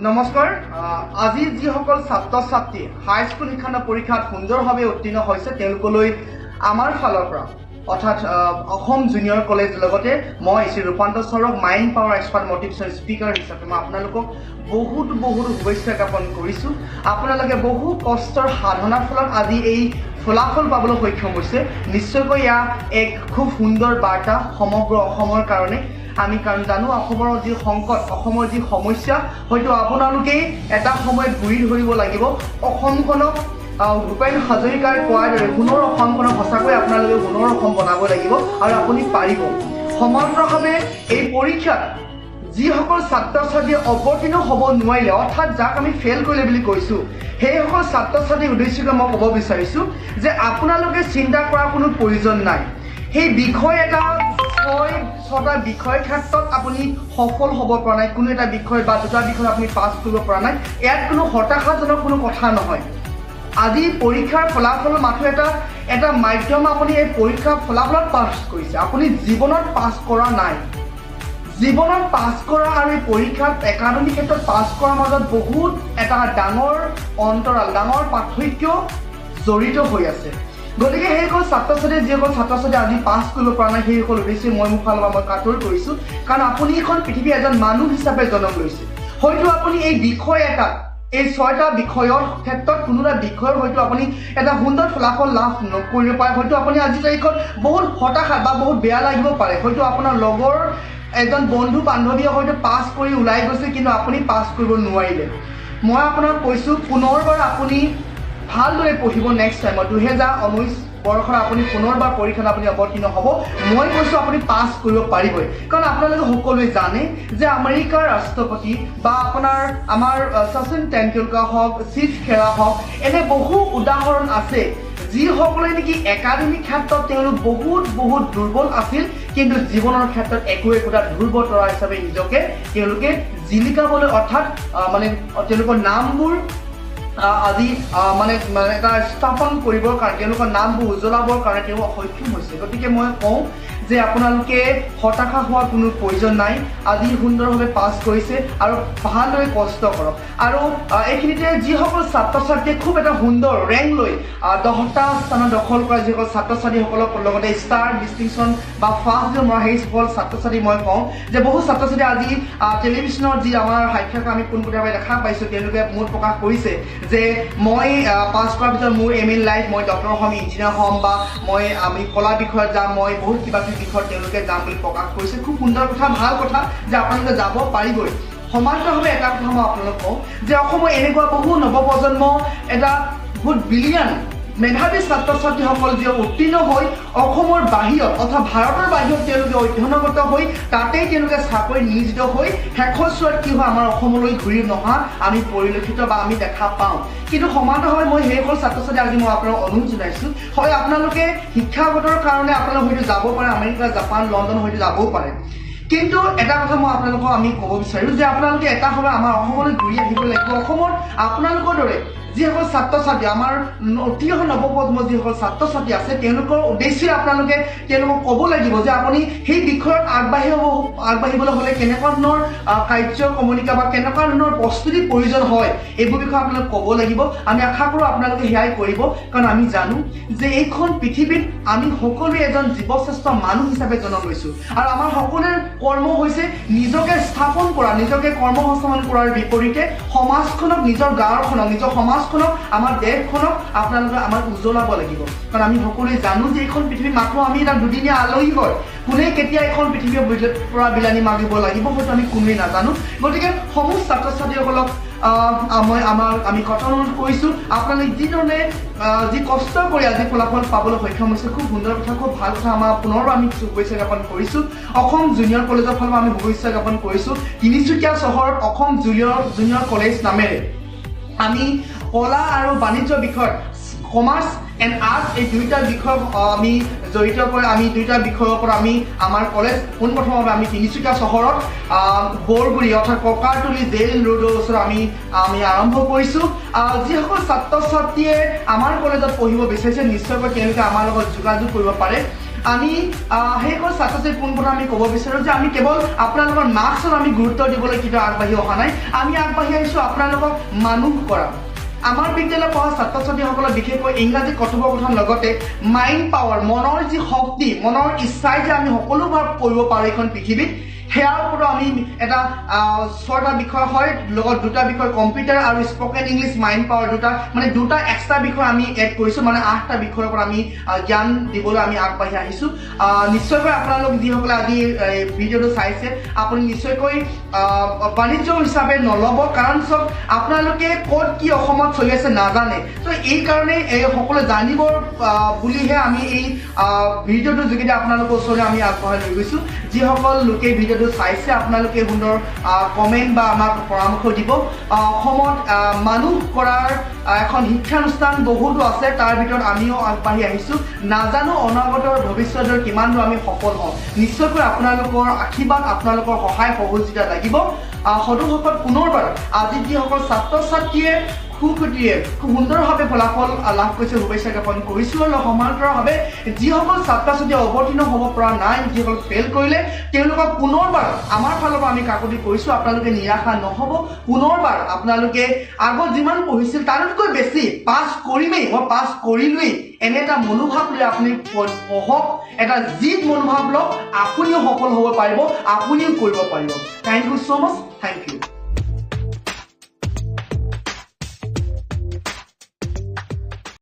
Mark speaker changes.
Speaker 1: নমস্কাৰ। আজি যিসকল ছাত্ৰ ছাত্ৰী হাইস্কুল শিক্ষান্ত পৰীক্ষাত সুন্দৰভাৱে উত্তীৰ্ণ হৈছে, তেওঁলোকলৈ আমাৰ ফালৰ পৰা, অৰ্থাৎ অসম জুনিয়ৰ কলেজ, লগতে মই Shri ৰূপান্ত Sourav, mind power expert motivation speaker হিচাপে মই আপোনালোকক বহুত বহুত শুভেচ্ছা জ্ঞাপন কৰিছোঁ। আপোনালোকে বহু কষ্টৰ সাধনাৰ ফলত আজি এই ফলাফল পাবলৈ সক্ষম হৈছে। নিশ্চয়কৈ এয়া এক খুব সুন্দৰ বাৰ্তা সমগ্ৰ অসমৰ কাৰণে। আমি কাৰণ জানো, অসমৰ যি সংকট, অসমৰ যি সমস্যা, হয়তো আপোনালোকেই এটা সময়ত গুৰি ধৰিব লাগিব অসমখনক। ভূপেন হাজৰিকাই কোৱাৰ দৰে সোণৰ অসমখনক সঁচাকৈ আপোনালোকে সোণৰ অসম বনাব লাগিব আৰু আপুনি পাৰিব। সমান্তৰালভাৱে এই পৰীক্ষাত যিসকল ছাত্ৰ ছাত্ৰীয়ে অৱতীৰ্ণ হ'ব নোৱাৰিলে, অৰ্থাৎ যাক আমি ফেইল কৰিলে বুলি কৈছোঁ, সেইসকল ছাত্ৰ ছাত্ৰীক উদ্দেশ্য কৰি মই ক'ব বিচাৰিছোঁ যে আপোনালোকে চিন্তা কৰাৰ কোনো প্ৰয়োজন নাই। সেই বিষয় এটা, ছয় ছটা বিষয়ৰ ক্ষেত্ৰত আপুনি সফল হ'ব পৰা নাই, কোনো এটা বিষয় বা দুটা বিষয়ত আপুনি পাছ কৰিব পৰা নাই, ইয়াত কোনো হতাশাজনক কোনো কথা নহয়। আজি পৰীক্ষাৰ ফলাফল মাথো এটা এটা মাধ্যম। আপুনি এই পৰীক্ষাৰ ফলাফলত পাছ কৰিছে, আপুনি জীৱনত পাছ কৰা নাই। জীৱনত পাছ কৰা আৰু এই পৰীক্ষাত একাডেমিক ক্ষেত্ৰত পাছ কৰাৰ মাজত বহুত এটা ডাঙৰ অন্তৰাল, ডাঙৰ পাৰ্থক্য জড়িত হৈ আছে। গতিকে সেইসকল ছাত্ৰ ছাত্ৰীয়ে, যিসকল ছাত্ৰ ছাত্ৰীয়ে আজি পাছ কৰিব পৰা নাই, সেইসকল উদ্দেশ্যে মই মোৰ ফালৰ পৰা মই কাতৰ কৰিছোঁ। কাৰণ আপুনি এখন পৃথিৱীৰ এজন মানুহ হিচাপে জন্ম লৈছে। হয়তো আপুনি এই বিষয় এটাত, এই ছয়টা বিষয়ৰ ক্ষেত্ৰত কোনো এটা বিষয়ৰ হয়তো আপুনি এটা সুন্দৰ ফলাফল লাভ নকৰিব পাৰে। হয়তো আপুনি আজিৰ তাৰিখত বহুত হতাশা বা বহুত বেয়া লাগিব পাৰে। হয়তো আপোনাৰ লগৰ এজন বন্ধু বান্ধৱীয়ে হয়তো পাছ কৰি ওলাই গৈছে, কিন্তু আপুনি পাছ কৰিব নোৱাৰিলে। মই আপোনাক কৈছোঁ, পুনৰবাৰ আপুনি ভালদৰে পঢ়িব। নেক্সট টাইমত 2019 বৰ্ষত আপুনি পুনৰবাৰ পৰীক্ষাত আপুনি অৱতীৰ্ণ হ'ব। মই কৈছোঁ, আপুনি পাছ কৰিব পাৰিবই। কাৰণ আপোনালোকে সকলোৱে জানে যে আমেৰিকাৰ ৰাষ্ট্ৰপতি বা আপোনাৰ আমাৰ শচীন টেণ্ডুলকাৰ হওক, শিৱ খেৰা হওক, এনে বহু উদাহৰণ আছে, যিসকলে নেকি একাডেমিক ক্ষেত্ৰত তেওঁলোক বহুত বহুত দুৰ্বল আছিল, কিন্তু জীৱনৰ ক্ষেত্ৰত একো একোটা ধ্ৰুৱ তৰা হিচাপে নিজকে তেওঁলোকে জিলিকাবলৈ, অৰ্থাৎ মানে তেওঁলোকৰ নামবোৰ আজি মানে মানে এটা স্থাপন কৰিবৰ কাৰণে, তেওঁলোকৰ নামবোৰ উজ্বলাবৰ কাৰণে তেওঁ সক্ষম হৈছে। গতিকে মই কওঁ যে আপোনালোকে হতাশা হোৱাৰ কোনো প্ৰয়োজন নাই। আজি সুন্দৰভাৱে পাছ কৰিছে আৰু ভালদৰে কষ্ট কৰক। আৰু এইখিনিতে যিসকল ছাত্ৰ ছাত্ৰীয়ে খুব এটা সুন্দৰ ৰেংক লৈ 10টা স্থানত দখল কৰা যিসকল ছাত্ৰ ছাত্ৰীসকলক, লগতে ষ্টাৰ, ডিষ্টিংশ্যন বা ফাৰ্ষ্ট ডিভিজন মৰা সেইসকল ছাত্ৰ ছাত্ৰী মই কওঁ যে বহু ছাত্ৰ ছাত্ৰী আজি টেলিভিশ্যনৰ যি আমাৰ সাক্ষাৎকাৰ আমি পোনপটীয়াভাৱে দেখা পাইছোঁ, তেওঁলোকে মত প্ৰকাশ কৰিছে যে মই পাছ কৰাৰ পিছত মোৰ এইম ইন লাইফ মই ডক্টৰ হ'ম, ইঞ্জিনিয়াৰ হ'ম বা মই আমি কলা বিষয়ত যাম, মই বহুত কিবা কিবি বিষয়ত তেওঁলোকে যাম বুলি প্ৰকাশ কৰিছে। খুব সুন্দৰ কথা, ভাল কথা যে আপোনালোকে যাব পাৰিবই। সমান্তৰালভাৱে এটা কথা মই আপোনালোক কওঁ যে অসমৰ এনেকুৱা বহু নৱপ্ৰজন্ম, এটা বহুত বিলিয়ন মেধাৱী ছাত্ৰ ছাত্ৰীসকল যি উত্তীৰ্ণ হৈ অসমৰ বাহিৰত অৰ্থাৎ ভাৰতৰ বাহিৰত তেওঁলোকে অধ্যয়নগত হৈ তাতেই তেওঁলোকে চাকৰি নিয়োজিত হৈ শেষৰ চোৱাত কি হয়, আমাৰ অসমলৈ ঘূৰি নহা আমি পৰিলক্ষিত বা আমি দেখা পাওঁ। কিন্তু সমান্তৰালভাৱে মই সেইসকল ছাত্ৰ ছাত্ৰী আজি মই আপোনাক অনুৰোধ জনাইছোঁ, হয়, আপোনালোকে শিক্ষাগতৰ কাৰণে আপোনালোক হয়তো যাব পাৰে আমেৰিকা, জাপান, লণ্ডন হয়তো যাবও পাৰে, কিন্তু এটা কথা মই আপোনালোকক আমি ক'ব বিচাৰোঁ যে আপোনালোকে এটা সময় আমাৰ অসমলৈ ঘূৰি আহিব লাগিব। অসমত আপোনালোকৰ দৰে যিসকল ছাত্ৰ ছাত্ৰী, আমাৰ উঠি অহা নৱপ্ৰজন্মৰ যিসকল ছাত্ৰ ছাত্ৰী আছে, তেওঁলোকৰ উদ্দেশ্যে আপোনালোকে তেওঁলোকক ক'ব লাগিব যে আপুনি সেই বিষয়ত আগবাঢ়িবলৈ হ'লে কেনেকুৱা ধৰণৰ কাৰ্য কমনিকা বা কেনেকুৱা ধৰণৰ প্ৰস্তুতিৰ প্ৰয়োজন হয়, এইবোৰ বিষয়ে আপোনালোকে ক'ব লাগিব। আমি আশা কৰোঁ আপোনালোকে সেয়াই কৰিব। কাৰণ আমি জানো যে এইখন পৃথিৱীত আমি সকলোৱে এজন জীৱশ্ৰেষ্ঠ মানুহ হিচাপে জন্ম লৈছোঁ আৰু আমাৰ সকলোৰে কৰ্ম হৈছে নিজকে স্থাপন কৰা, নিজকে কৰ্মসংস্থাপন কৰাৰ বিপৰীতে সমাজখনক, নিজৰ গাঁৱখনক, নিজৰ সমাজখনক, আমাৰ দেশখনক আপোনালোকে আমাক উজ্বলাব লাগিব। কাৰণ আমি সকলোৱে জানো যে এইখন পৃথিৱী মাথো আমি এটা দুদিনীয়া আলহী হয়। কোনে কেতিয়া এইখন পৃথিৱীৰ পৰা বিলানী মাগিব লাগিব, হয়তো আমি কোনোৱেই নাজানো। গতিকে সমূহ ছাত্ৰ ছাত্ৰীসকলক মই আমাৰ আমি কথা অনুৰোধ কৰিছোঁ, আপোনালোকে যিধৰণে যি কষ্ট কৰি আজি ফলাফল পাবলৈ সক্ষম হৈছে, খুব সুন্দৰ কথা, খুব ভাল কথা। আমাৰ পুনৰ আমি শুভেচ্ছা জ্ঞাপন কৰিছোঁ। অসম জুনিয়ৰ কলেজৰ ফালৰ পৰা আমি শুভেচ্ছা জ্ঞাপন কৰিছোঁ। তিনিচুকীয়া চহৰত অসম জুনিয়ৰ কলেজ নামেৰে আমি কলা আৰু বাণিজ্য বিষয়ত, কমাৰ্চ এণ্ড আৰ্টছ, এই দুয়োটা বিষয়ক আমি জড়িত কৰি আমি দুয়োটা বিষয়ৰ ওপৰত আমি আমাৰ কলেজ পোনপ্ৰথমভাৱে আমি তিনিচুকীয়া চহৰত বৰগুৰি অৰ্থাৎ ককাৰতুলি জেইল ৰোডৰ ওচৰত আমি আমি আৰম্ভ কৰিছোঁ। যিসকল ছাত্ৰ ছাত্ৰীয়ে আমাৰ কলেজত পঢ়িব বিচাৰিছে, নিশ্চয়কৈ তেওঁলোকে আমাৰ লগত যোগাযোগ কৰিব পাৰে। আমি সেইসকল ছাত্ৰ ছাত্ৰী পোনপ্ৰথমে আমি ক'ব বিচাৰোঁ যে আমি কেৱল আপোনালোকৰ মাৰ্কছত আমি গুৰুত্ব দিবলৈ কেতিয়াও আগবাঢ়ি অহা নাই। আমি আগবাঢ়ি আহিছোঁ আপোনালোকক মানুহ কৰা। আমাৰ বিদ্যালয়ত পঢ়া ছাত্ৰ ছাত্ৰীসকলৰ বিশেষকৈ ইংৰাজী কথোপকথন লগতে মাইণ্ড পাৱাৰ, মনৰ যি শক্তি, মনৰ ইচ্ছাই যে আমি সকলোবোৰ কৰিব পাৰোঁ এইখন পৃথিৱীত, সেয়াৰ ওপৰতো আমি এটা 6টা বিষয় হয়, লগত 2টা বিষয় কম্পিউটাৰ আৰু স্পকেন ইংলিছ মাইণ্ড পাৱাৰ, দুটা এক্সট্ৰা বিষয় আমি এড কৰিছোঁ, মানে 8টা বিষয়ৰ ওপৰত আমি জ্ঞান দিবলৈ আমি আগবাঢ়ি আহিছোঁ। নিশ্চয়কৈ আপোনালোক যিসকলে আজি ভিডিঅ'টো চাইছে, আপুনি নিশ্চয়কৈ বাণিজ্য হিচাপে নল'ব, কাৰণ চব আপোনালোকে ক'ত কি অসমত চলি আছে নাজানে। ত' এইকাৰণে এই সকলোৱে জানিবৰ বুলিহে আমি এই ভিডিঅ'টোৰ যোগেদি আপোনালোকৰ ওচৰলৈ আমি আগবঢ়াই লৈ গৈছোঁ। যিসকল লোকে ভিডিঅ'টো চাইছে, আপোনালোকে সুন্দৰ কমেণ্ট বা আমাক পৰামৰ্শ দিব। অসমত মানুহ কৰাৰ এখন শিক্ষানুষ্ঠান বহুতো আছে, তাৰ ভিতৰত আমিও আগবাঢ়ি আহিছোঁ। নাজানো অনাগতৰ ভৱিষ্যতৰ কিমান দূৰ আমি সফল হওঁ। নিশ্চয়কৈ আপোনালোকৰ আশীৰ্বাদ, আপোনালোকৰ সহায় সহযোগিতা লাগিব। সদৌসকল পুনৰবাৰ আজি যিসকল ছাত্ৰ ছাত্ৰীয়ে সুখীয়ে খুব সুন্দৰভাৱে ফলাফল লাভ কৰিছে, শুভেচ্ছা জ্ঞাপন কৰিছোঁ। আৰু সমান্তৰালভাৱে যিসকল ছাত্ৰ ছাত্ৰীয়ে অৱতীৰ্ণ হ'ব পৰা নাই, যিসকল ফেইল কৰিলে, তেওঁলোকক পুনৰবাৰ আমাৰ ফালৰ পৰা আমি কাকতি কৰিছোঁ, আপোনালোকে নিৰাশা নহ'ব। পুনৰবাৰ আপোনালোকে আগত যিমান পঢ়িছিল তাতকৈ বেছি পাছ কৰিমেই, মই পাছ কৰিলোৱেই, এনে এটা মনোভাৱ লৈ আপুনি পঢ়ক, এটা জিদ মনোভাৱ লওক, আপুনিও সফল হ'ব পাৰিব, আপুনিও কৰিব পাৰিব। Thank you so much, thank you.